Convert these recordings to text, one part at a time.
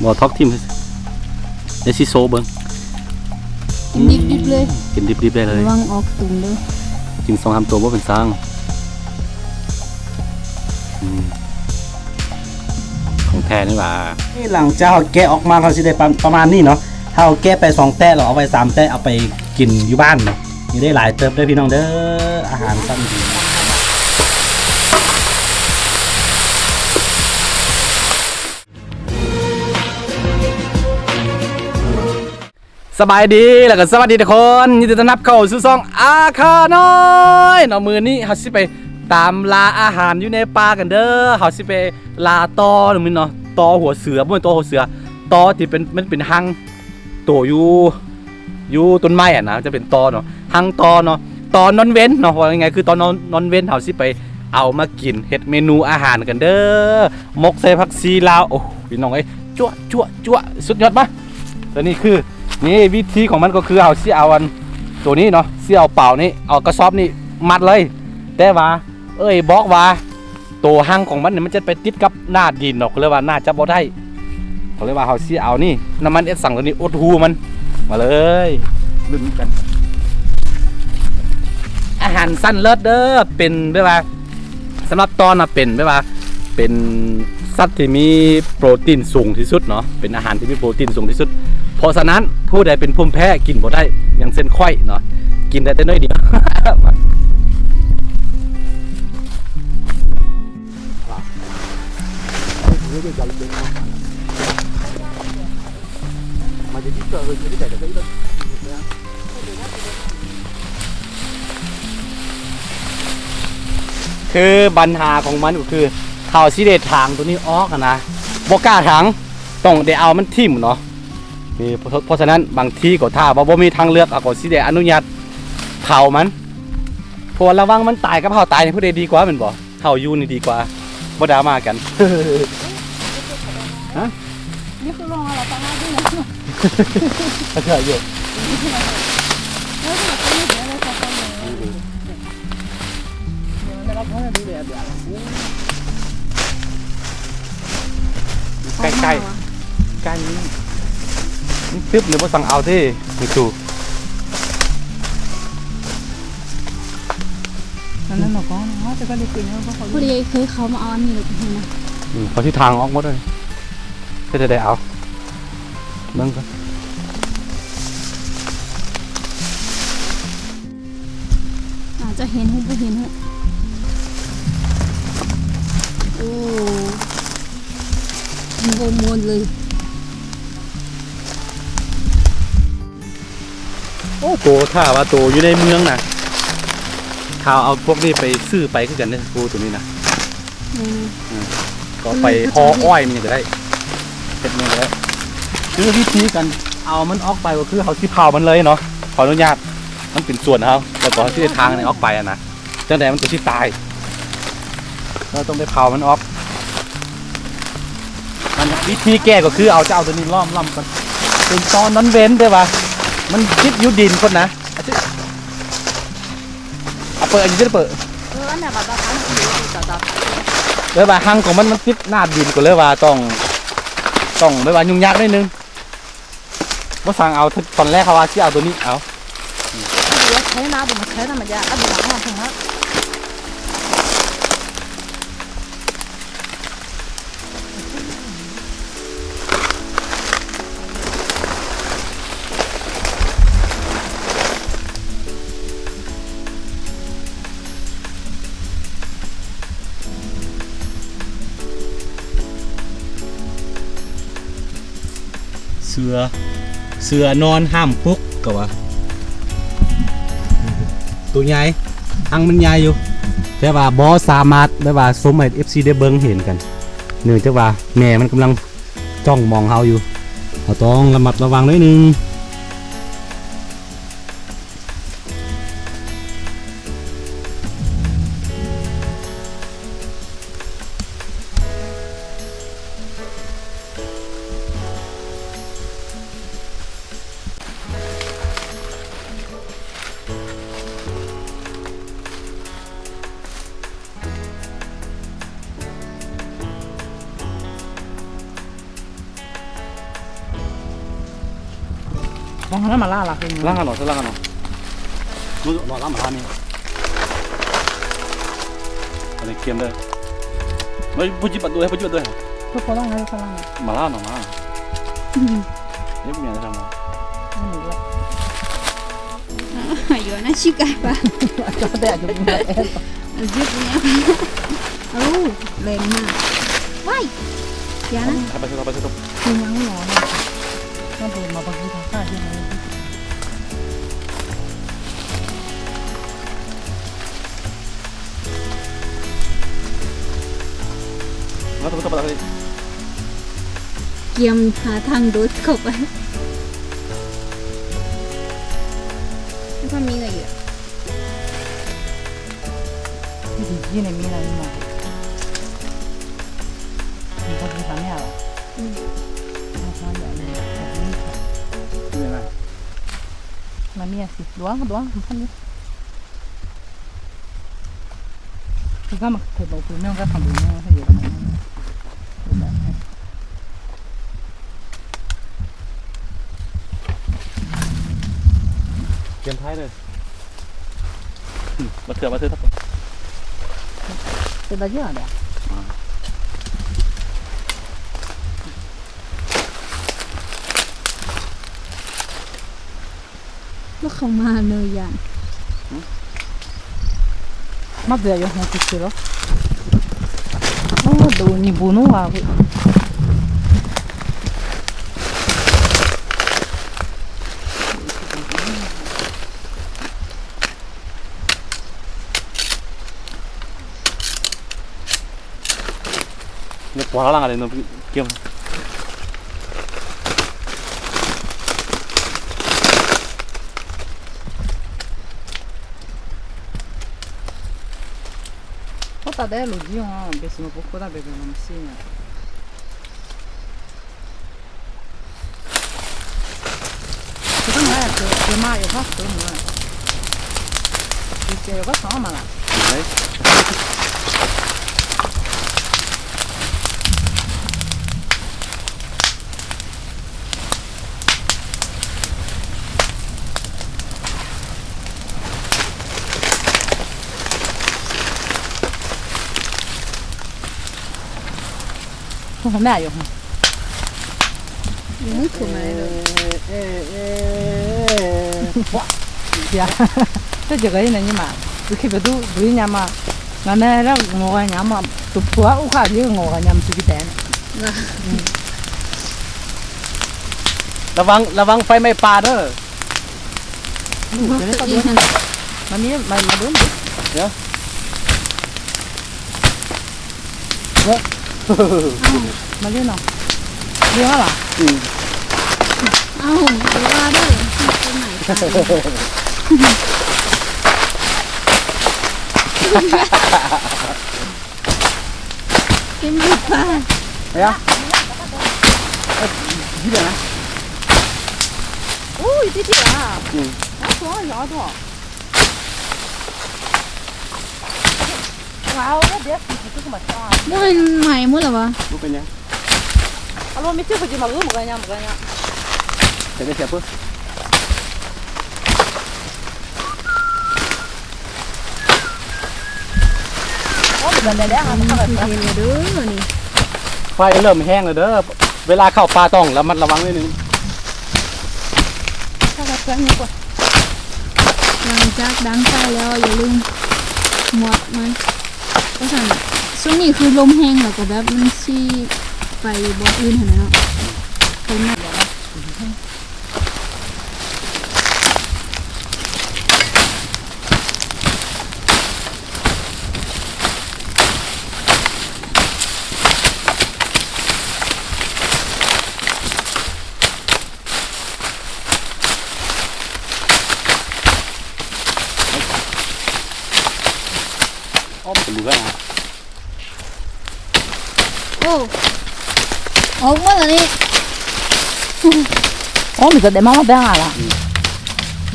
ບໍ່ ຖອກຖິ້ມ ດຽວຊິໂຊເບິ່ງ ກິນດິບໆເລີຍ ກິນດິບໆໄດ້ເລີຍ ລະວັງອອກຕຸ່ມເດີ ກິນສອງສາມໂຕບໍ່ເປັນຫຍັງ ອືມ ຂອງແທ້ນີ້ຫວ່າ. ນີ້ຫຼັງຈາກເຮົາແກະອອກມາ ເຮົາຊິໄດ້ປະ ປະມານນີ້ເນາະ ເຮົາແກະໄປສອງແຕະ ແລ້ວເອົາໄວ້ສາມແຕະ ເອົາໄປກິນຢູ່ບ້ານເນາະ ນີ້ໄດ້ຫຼາຍເຕີບເດີພີ່ນ້ອງເດີ ອາຫານຊັ້ນດີ. ສະບາຍດີ ແລ້ວກໍສະຫວັດດີທຸກຄົນ ຍິນດີຕ້ອນຮັບເຂົ້າສູ່ຊ່ອງອາຄານ້ອຍເນາະ ມື້ນີ້ເຮົາຊິໄປຕາມລ່າອາຫານຢູ່ໃນປ່າກັນເດີ ເຮົາຊິໄປລ່າຕໍ່ມື້ນີ້ເນາະ ຕໍ່ຫົວເສືອ ບໍ່ແມ່ນຕໍ່ຫົວເສືອ ຕໍ່ທີ່ເປັນ ມັນເປັນຮັງ ໂຕຢູ່ ຢູ່ຕົ້ນໄມ້ຫັ້ນນະ ຈະເປັນຕໍ່ເນາະ ຮັງຕໍ່ເນາະ ຕໍ່ນອນເວັນເນາະ ເວົ້າງ່າຍໆ ຄືຕໍ່ນອນ ນອນເວັນ ເຮົາຊິໄປເອົາມາກິນ ເຮັດເມນູອາຫານກັນເດີ ໝົກໃສ່ຜັກຊີລາວ ໂອ້ ພີ່ນ້ອງເອີຍ ຈົວະ ຈົວະ ຈົວະ ສຸດຍອດມາ ແລ້ວນີ້ຄື ນີ້ວິທີຂອງມັນກໍຄື ເຮົາຊິເອົາອັນ ໂຕນີ້ເນາະ ຊິເອົາເປົານີ້ ເອົາກະສອບນີ້ມັດເລີຍ ແຕ່ວ່າ ເອີຍບອກວ່າ ໂຕຮັງຂອງມັນນີ້ ມັນຈະໄປຕິດກັບໜ້າດິນເນາະ ກໍເລີຍວ່າໜ້າຈະບໍ່ໄດ້ ກໍເລີຍວ່າເຮົາຊິເອົານີ້ ນ້ຳມັນເອັດສັງໂຕນີ້ ອຸດຮູມັນ ມາເລີຍ ລຸ້ນກັນ ອາຫານຊັ້ນເລີດເດີ ເປັນແບບວ່າ ສຳລັບຕອນນະ ເປັນແບບວ່າ ເປັນສັດທີ່ມີໂປຣຕີນສູງທີ່ສຸດເນາະ ເປັນອາຫານທີ່ມີໂປຣຕີນສູງທີ່ສຸດ ເພາະສະນັ້ນ ຜູ້ໃດເປັນພູມແພ້ກິນບໍ່ໄດ້ ຢ່າງເຊັ່ນຂ້ອຍເນາະ ກິນໄດ້ແຕ່ໜ້ອຍດຽວ. ຄືບັນຫາຂອງມັນກໍຄື ເຮົາຊິໄດ້ຖາງໂຕນີ້ອອກຫັ້ນນະ ບໍ່ກ້າຖາງ ຕ້ອງໄດ້ເອົາມັນຖິ້ມເນາະ ນີ້ ເພາະ ເພາະສະນັ້ນ ບາງທີກໍຖ້າວ່າບໍ່ມີທາງເລືອກ ເຮົາກໍຊິໄດ້ອະນຸຍາດເຜົາມັນ ເພາະວ່າລະຫວ່າງມັນຕາຍກັບເຮົາຕາຍນີ້ ຜູ້ໃດດີກວ່າແມ່ນບໍ່? ເຮົາຢູ່ນີ້ດີກວ່າ ບໍ່ດຣາມາກັນ ຮະ? ນີ້ຄືລອງເອົາລະຕາມາດີນະ ເຂົາເຈົ້າຢູ່ ໃກ້ໆ ໃກ້ນີ້ ມັນຕຶບເລີຍ ບໍ່ສັ່ງເອົາເດ້ ນີ້ ພໍດີເຄີຍເຂົ້າມາເອົາອັນນີ້ແລ້ວ ອືມ ເຂົາຊິຖາງອອກໝົດເລີຍ ເຮັດໃດເອົາ ເບິ່ງກ່ອນ ອາດຈະເຫັນຮູ້ບໍ່ເຫັນຮູ້ ໂອ້ ມັນບໍ່ມ່ວນເລີຍ. ໂອ້ ໂຕ ຖ້າວ່າໂຕຢູ່ໃນເມືອງນະ ຖ້າເອົາພວກນີ້ໄປຊື້ໄປຄືກັນເດ້ ໂຕ ໂຕນີ້ນະ ອືມ ເອີ ກໍໄປຫໍອ້ອຍມັນຫຍັງກໍໄດ້ ເຮັດຫຍັງກໍໄດ້ ຄືວິທີການເອົາມັນອອກໄປ ກໍຄືເຮົາຊິເຜົາມັນເລີຍເນາະ ຂໍອະນຸຍາດ ມັນເປັນສວນເຮົາ ແລ້ວກໍເຮົາຊິໄດ້ຖາງອັນນີ້ອອກໄປຫັ້ນນະ. ຈັ່ງໃດມັນກໍຊິຕາຍ ເຮົາຕ້ອງໄດ້ເຜົາມັນອອກ ມັນ ວິທີແກ້ກໍຄືເອົາ ຈະເອົາໂຕນີ້ລ້ອມໆກ່ອນ ເປັນຕອນນອນເວັນ ແຕ່ວ່າມັນຕິດຢູ່ດິນພຸ້ນນະ ອາ ເປີດ ອັນນີ້ຈະໄດ້ເປີດ ແບບວ່າຮັງຂອງມັນ ມັນຕິດໜ້າດິນ ກໍເລີຍວ່າຕ້ອງ ຕ້ອງແບບວ່າຫຍຸ້ງຍາກໜ້ອຍໜຶ່ງ. ບໍ່ສັ່ງເອົາ ຕອນແລກເຂົາວ່າຊິເອົາໂຕນີ້ ເອົາ ເສືອ ເສືອນອນຫ້າມປຸກ ເຂົາວ່າ ໂຕໃຫຍ່ ຮັງມັນໃຫຍ່ຢູ່ ແຕ່ວ່າບໍ່ສາມາດແບບວ່າຊົມໃຫ້ເອັຟຊີໄດ້ເບິ່ງເຫັນກັນ ເນື່ອງຈາກວ່າແມ່ມັນກຳລັງຈ້ອງມອງເຮົາຢູ່ ເຮົາຕ້ອງລະມັດລະວັງໜ້ອຍໜຶ່ງ. ເ Vamos lá, mas lá, lá. Lá, lá, lá, lá, lá. Vamos lá, mas lá, né? Olha aqui, anda. Mas pode bater, pode bater. Vou falar, vou falar. Mas lá, não, lá. Uhum. Eu me lembro, não. Não, não. Ayuana chica pa. Até ayo punya. Ayo punya. Au, lain mah. Wai. Kiana. Apa sih, apa sih tu? Punya ngomong. Kan tu mah bagi kakak dia. ກຽມຫາທາງໂດດເຂົ້າໄປ. ມັນມີເງິນຢູ່. ກຽມທ້າຍເດີ. ມາເຖື່ອ ມາເຖື່ອ ເປັນຕາຢ້ານເດ້. ລະເຂົ້າມາເນີຢ້ານ. ມາເບຍຢູ່ຫ້ອງທີ່ຊິໂລ. ໂອ້ ໂດນີ້ບຸນວ່າ. Kok mana ayo? Ini kok mana? Eh, eh, eh, eh. Wah. Ya. Saya jaga ini nanya mah. Oke, betul. Beli nyama. Ngana era ngoga nyama. Tu pua uka dia ngoga nyama tu kita. ລະວັງ ລະວັງໄຟໄໝ້ປ່າເດີ. ມັນມີໄໝ້ມາດົນ. ເດີ ເອີ ມາເລີຍເນາະ. ເລີຍຫວາ? ອືມ. ເອົ້າ ບໍ່ວ່າເດີ ໄຟໄໝ້ປ່າ. ເຫັນບໍ່ປາ? ເອີ ຍິບເລີຍນະ. ໂອ້ຍ ຕິດເດລະ. ອືມ. ໂອ້ຍ ເອົາດຽວ ບໍ່ເຫັນໄໝ້ໝົດລະຫວາ? ບໍ່ເປັນຫຍັງ. ອາລົມມີຊື່ເພິ່ນຊິມາ ເອີ ໝາກກະຍາ ໝາກກະຍາ. ເສຍເດີ ເສຍເດີ. ໂອ້ຍ ເປັນແດງໆ ເອົາມາເຂົ້າໄປ. ໄຟເລີ່ມແຮງແລ້ວເດີ. ເວລາເຂົ້າປ່າຕ້ອງລະມັດລະວັງໜ້ອຍໜຶ່ງ. ເຂົ້າໄປເພື່ອນນີ້ກ່ອນ. ຫຼັງຈາກດັງໄຟແລ້ວ ຢ່າລືມໝົດມັນ. ວ່າຊັ້ນ ຊ່ວງນີ້ຄືລົມແຮງ ແລ້ວກໍແບບມັນຊິໄປບ່ອນອື່ນຫັ້ນແຫຼະເນາະ. ໄປໃໝ່. ອ້ອມໄປດູກັນນະ. ໂອ້ ອອກໝົດລະນີ້. ໂອ້ ມີແຕ່ໄດ້ມາ ມາແບ່ງລະ. ອືມ.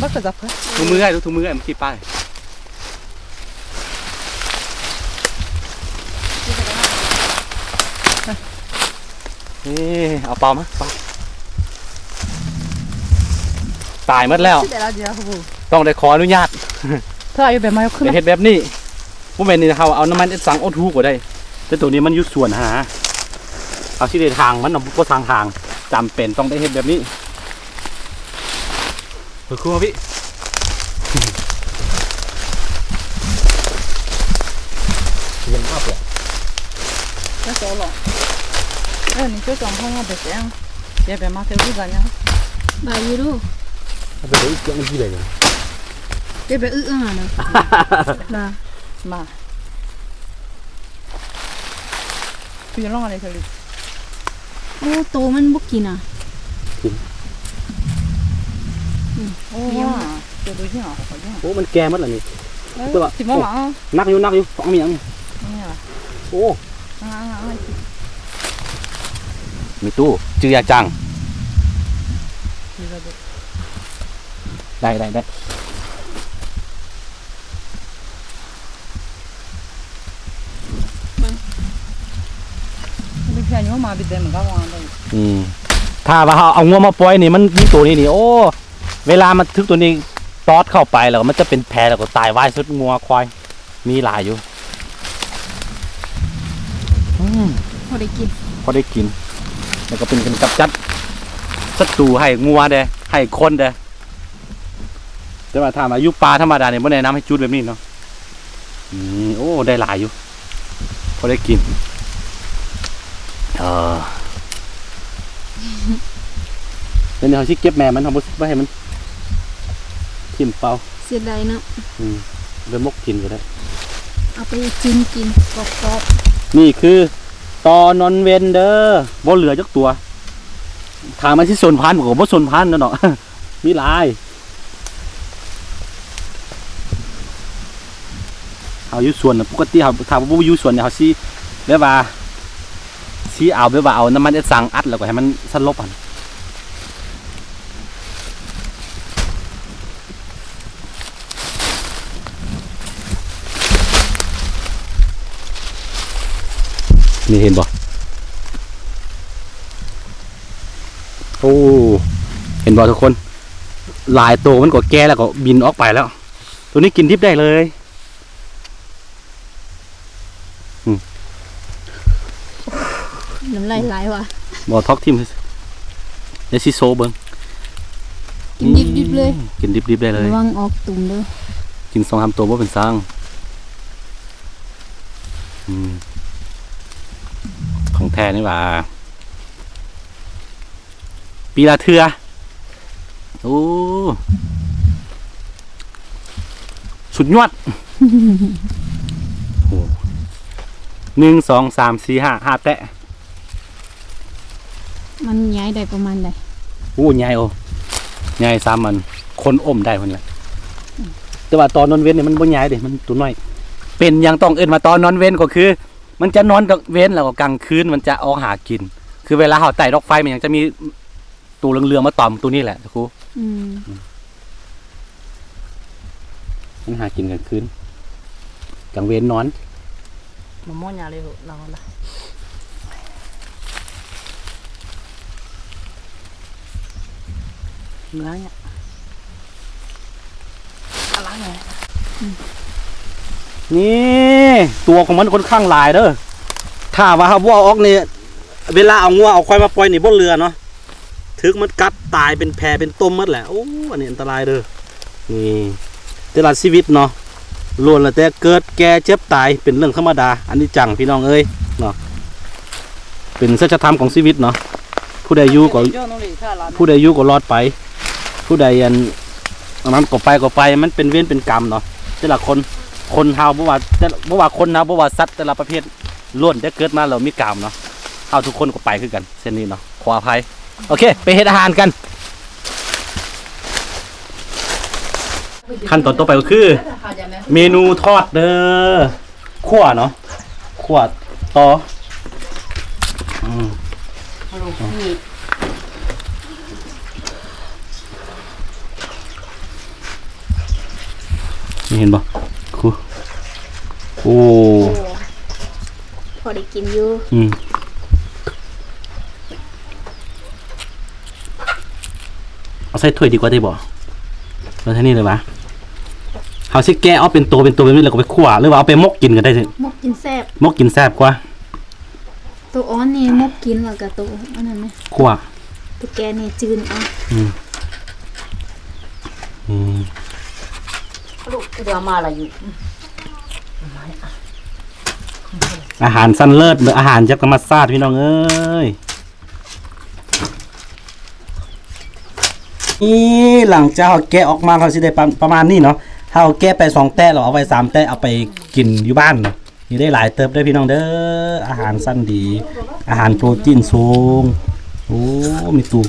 ບັກກະຈັບ ຖົງມືໃຫ້ ຖົງມືໃຫ້ ມັນຂີ້ປ້າຍ. ເອີ ເອົາເປົາມາ ເປົາ. ຕາຍໝົດແລ້ວ ຕ້ອງໄດ້ຂໍອະນຸຍາດ ເທື່ອຢູ່ແບບໃໝ່ຂຶ້ນ ໄດ້ເຮັດແບບນີ້. ບໍ່ແມ່ນນີ້ ເຮົາເອົານ້ຳມັນເອັດຊັງອົດຮູກວ່າໄດ້ ແຕ່ໂຕນີ້ມັນຢູ່ສວນຫັ້ນນະ ເຮົາຊິໄດ້ຖາງມັນເນາະ ບໍ່ສ້າງຖາງ ຈຳເປັນຕ້ອງໄດ້ເຮັດແບບນີ້. ເອີ ຄືວ່າພີ່ ຍັງອັບເລີຍ ຈະໂຕຫຼໍ ເອີ ນີ້ເຈົ້າຈອມພະຍາໄປແຊງ ແກໄປມາເທື່ອຄືກັນຍັງ ບາຍຢູ່ດູ ເອົາໄປເຮັດອີກເທື່ອໜຶ່ງ ເຮັດໄປອຶອານະ ມາ ມາ ຄືຈະລອງອະໄລທະເລ ໂອ້ ໂຕມັນບໍ່ກິນອະ ກິນ ອືມ ໂອ້ ໂຕໂຕຍາວ ໂອ້ ມັນແກ່ໝົດລະນີ້ ເອີ ແຕ່ວ່າ ຊິມາ ໂອ້ ເອົາ ໜັກຢູ່ ໜັກຢູ່ ເອົາມີຫຍັງນີ້ ນີ້ຫວາ ໂອ້ ອ່າ ອ່າ ອ່າ ມີຕູ້ ຈື່ຢາຈັງ ໄດ້ ໄດ້ ໄດ້. ເບິ່ງ ເປັນແຜ່ຢູ່ມາ ເປັນແຕ່ມັນກໍວ່າໄດ້ ອືມ ຖ້າວ່າເຮົາເອົາງົວມາປ່ອຍນີ້ ມັນມີໂຕນີ້ນີ້ ໂອ້ ເວລາມັນຖືກໂຕນີ້ຕອດເຂົ້າໄປແລ້ວ ມັນຈະເປັນແຜ ແລ້ວກໍຕາຍໄວສຸດ ງົວຄວາຍ ມີຫຼາຍຢູ່ ອືມ ພໍໄດ້ກິນ ພໍໄດ້ກິນ ແລ້ວກໍເປັນການກຳຈັດສັດຕູໃຫ້ງົວແດ່ ໃຫ້ຄົນແດ່. ແຕ່ວ່າຖ້າວ່າຢູ່ປ່າທຳມະດານີ້ ບໍ່ແນະນຳໃຫ້ຈູດແບບນີ້ເນາະ ອືມ ໂອ້ ໄດ້ຫຼາຍຢູ່ ພໍໄດ້ກິນ ເອີ ແລ້ວນີ້ເຮົາຊິເກັບແມ່ມັນ ເຮົາບໍ່ ບໍ່ໃຫ້ມັນຖິ້ມເປົ່າ ເສຍດາຍເນາະ ອືມ ໄປໝົກກິນກໍໄດ້ ເອົາໄປຈີ່ນກິນກອບໆ ນີ້ຄືຕໍນອນເວັນເດີ ບໍ່ເຫຼືອຈັກຕົວ ຖ້າມັນຊິສູນພັນ ມັນກໍບໍ່ສູນພັນແລ້ວເນາະ ມີຫຼາຍ ເຮົາຢູ່ສວນນະ ປົກກະຕິເຮົາ ຖ້າບໍ່ຢູ່ສວນນີ້ ເຮົາຊິແບບວ່າ ຊິເອົາແບບວ່າເອົານ້ຳມັນເອັດຊັງອັດ ແລ້ວກໍໃຫ້ມັນສະຫຼົບຫັ້ນ ນີ້ເຫັນບໍ່? ໂອ້ ເຫັນບໍ່ທຸກຄົນ? ຫຼາຍໂຕມັນກໍແກ່ແລ້ວກໍບິນອອກໄປແລ້ວ. ໂຕນີ້ກິນດິບໄດ້ເລີຍ. ອືມ ນ້ຳລາຍໄຫຼວ່າ ບໍ່ ຖອກຖິ້ມ ດຽວຊິໂຊເບິ່ງ. ກິນດິບໆເລີຍ. ອືມ ກິນດິບໆໄດ້ເລີຍ. ລະວັງອອກຕຸ່ມເດີ. ກິນສອງສາມໂຕບໍ່ເປັນຫຍັງ. ອືມ ຂອງແທ້ນີ້ຫວ່າ. ປີລະເທື່ອ. ໂອ້ ສຸດຍອດ. ໂອ້ ໜຶ່ງ ສອງ ສາມ ສີ່ ຫ້າ ຫ້າແຕະ. ມັນໃຫຍ່ໄດ້ປະມານໃດ? ໂອ້ ໃຫຍ່ ໂອ້ ໃຫຍ່ສ່ຳອັນຄົນອົ້ມໄດ້ພຸ້ນແຫຼະ. ອືມ ແຕ່ວ່າຕອນນອນເວັນນີ້ມັນບໍ່ໃຫຍ່ເດ້ ມັນໂຕນ້ອຍ. ເປັນຫຍັງຕ້ອງເອີ້ນວ່າຕອນນອນເວັນ ກໍຄື ມັນຈະນອນກາງເວັນ ແລ້ວກໍກາງຄືນມັນຈະອອກຫາກິນ. ຄືເວລາເຮົາໄຕ້ດອກໄຟ ມັນຍັງຈະມີໂຕເຫຼືອງໆມາຕອມໂຕນີ້ແຫຼະ ຄູ. ອືມ ອືມ ມັນຫາກິນກາງຄືນ ກາງເວັນນອນ. ມາມ່ອນຍາເລີຍເນາະ ລາວລະ ເມືອງເນຍ. ນີ້ ຕົວຂອງມັນຂ້ອນຂ້າງຫຼາຍເດີ. ຖ້າວ່າເຮົາບໍ່ເອົາອອກນີ້ ເວລາເອົາງົວເອົາຄວາຍມາປ່ອຍນີ້ບໍ່ເຫຼືອເນາະ. ຖືກມັນກັດຕາຍເປັນແຜເປັນຕົມໝົດແຫຼະ. ໂອ້ ອັນນີ້ອັນຕະລາຍເດີ. ນີ້ ແຕ່ລະຊີວິດເນາະ ລ້ວນແລ້ວແຕ່ເກີດແກ່ເຈັບຕາຍ ເປັນເລື່ອງທຳມະດາ ອະນິດຈັງ ພີ່ນ້ອງເອີຍເນາະ. ເປັນສັດຈະທຳຂອງຊີວິດເນາະ. ຜູ້ໃດຢູ່ກໍ ຜູ້ໃດຢູ່ກໍລອດໄປ ຜູ້ໃດອັນ ອັນນັ້ນກໍໄປ ກໍໄປ ມັນເປັນເວນເປັນກຳເນາະ. ແຕ່ລະຄົນ ຄົນເຮົາບໍ່ວ່າ ແຕ່ ບໍ່ວ່າຄົນເຮົາ ບໍ່ວ່າສັດແຕ່ລະປະເພດ ລ້ວນແຕ່ເກີດມາແລ້ວມີກຳເນາະ. ເຮົາທຸກຄົນກໍໄປຄືກັນເຊັ່ນນີ້ເນາະ. ຂໍອະໄພ. ໂອເຄ ໄປເຮັດອາຫານກັນ. ຂັ້ນຕອນຕໍ່ໄປກໍຄືເມນູທອດເດີ. ຂົ້ວເນາະ ຂົ້ວຕໍ່. ອືມ ນີ້ເຫັນບໍ່ຄູ? ໂອ້ ພໍໄດ້ກິນຢູ່. ອືມ ເອົາໃສ່ຖ້ວຍດີກວ່າຕິບໍ່? ເອົາເທົ່ານີ້ເລີຍຫວາ? ເຮົາຊິແກະເອົາເປັນໂຕເປັນໂຕແບບນີ້ ແລ້ວກໍໄປຂົ້ວ ຫຼືວ່າເອົາໄປໝົກກິນກໍໄດ້. ໝົກກິນແຊບ ໝົກກິນແຊບກວ່າ. ໂຕອ່ອນນີ້ໝົກກິນ ແລ້ວກໍໂຕອັນນັ້ນນະ ຂົ້ວ. ໂຕແກ່ນີ້ຈືນເອົາ. ອືມ ອືມ ລູກຄືວ່າມາລະຢູ່. ອາຫານຊັ້ນເລີດ ອາຫານຈາກທຳມະຊາດ ພີ່ນ້ອງເອີຍ. ນີ້ ຫຼັງຈາກເຮົາແກະອອກມາ ເຮົາຊິໄດ້ປະ ປະມານນີ້ເນາະ. ເຮົາແກະໄປສອງແຕະ ແລ້ວເອົາໄວ້ສາມແຕະ ເອົາໄປກິນຢູ່ບ້ານ. ນີ້ໄດ້ຫຼາຍເຕີບເດີ້ ພີ່ນ້ອງເດີ້. ອາຫານຊັ້ນດີ ອາຫານໂປຣຕີນສູງ. ໂອ້ ມີຕູ້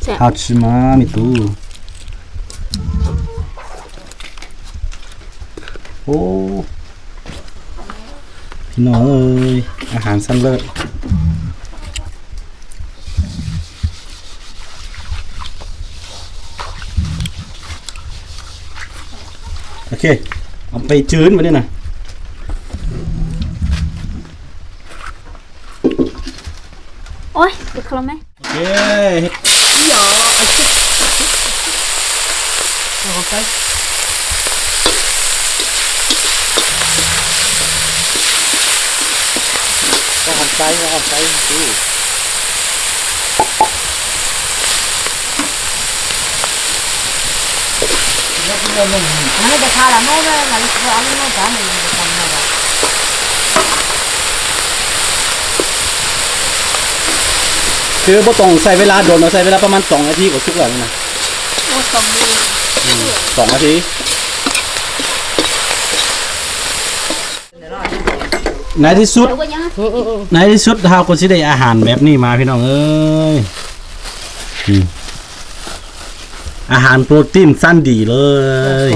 ແຊບ ເຮົາຊິມາ ມີຕູ້. ໂອ້ ພີ່ນ້ອງເອີຍ ອາຫານຊັ້ນເລີດ. ໂອເຄ ເອົາໄປຈືນບາດນີ້ນະ. ໂອ້ຍ ໄປເຂົ້າແມ່. ໂອເຄ ເຮັດ ເອົາເຂົ້າໄປ ເອົາເຂົ້າໄປ ເອົາເຂົ້າໄປ. ຄືບໍ່ຕ້ອງໃຊ້ເວລາດົນເນາະ ໃຊ້ເວລາປະມານສອງນາທີກໍສຸກແລ້ວນະ. ໂອ້ ສອງນາທີ ອືມ ສອງນາທີ. ໃນທີ່ສຸດ ໃນທີ່ສຸດເຮົາກໍຊິໄດ້ອາຫານແບບນີ້ມາ ພີ່ນ້ອງເອີຍ. ອືມ ອາຫານໂປຣຕີນຊັ້ນດີເລີຍ.